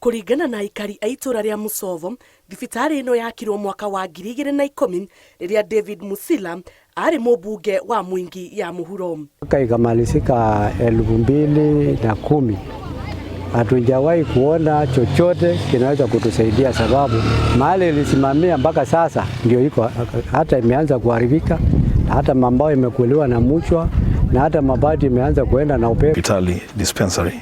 Kũringana na aikari a itũra rĩa Musovo, thibitarĩ ĩno yakirwo mwaka wa 2010 rĩrĩa David Musila arĩ mũmbunge wa Mwingi ya Mũhuro. Mwaka ikamalizika 2010, hatujawahi kuona chochote kinaweza kutusaidia, sababu mahali ilisimamia mpaka sasa ndio iko, hata imeanza kuharibika, hata mambao imekuliwa na mchwa na hata mabati imeanza kuenda na upepo. Hospitali dispensary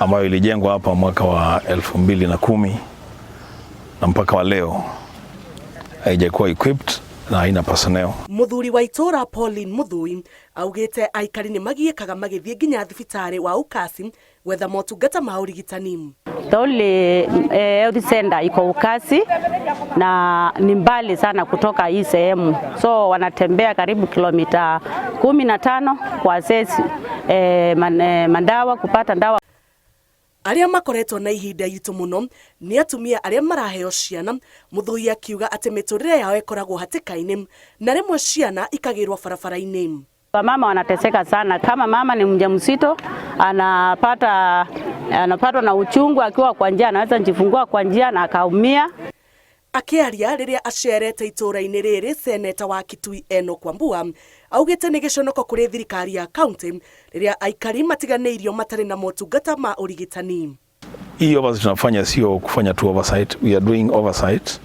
ambayo ilijengwa hapa mwaka wa 2010 na mpaka wa leo haijakuwa equipped na haina personnel. Muthuri wa itũra Pauline Muthui augĩte aikari nĩ magiĩkaga magĩthiĩ nginya thibitarĩ wa Ukasi gwetha motungata ma ũrigitani. The only health center iko Ukasi na ni mbali sana kutoka hii sehemu, so wanatembea karibu kilomita 15 kwa access mandawa kupata ndawa. Arĩa makoretwo na ihinda iritũ mũno nĩ atumia arĩa maraheo ciana. Muthui akiuga atĩ mĩtũrĩre yao ĩkoragwo hatĩka-inĩ na rĩmwe ciana ikagĩrwo barabara-inĩ. Wamama wanateseka sana. Kama mama ni mjamzito anapatwa na uchungu akiwa kwa njia, anaweza jifungua kwa njia na akaumia. Akĩaria rĩrĩa acerete itũũra-inĩ rĩrĩ, seneta wa Kitui Enoch Wambua augĩte nĩ gĩconoko kũrĩ thirikari ya kaunti rĩrĩa aikari matiganĩirio matarĩ na motungata ma ũrigitani. Hii oversight tunafanya sio kufanya tu oversight, we are doing oversight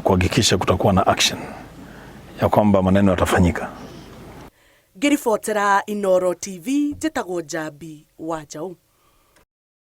kuhakikisha kutakuwa na action ya kwamba maneno yatafanyika. Ngĩribotera Inoro TV, njĩtagwo Njambi wa Njaũ.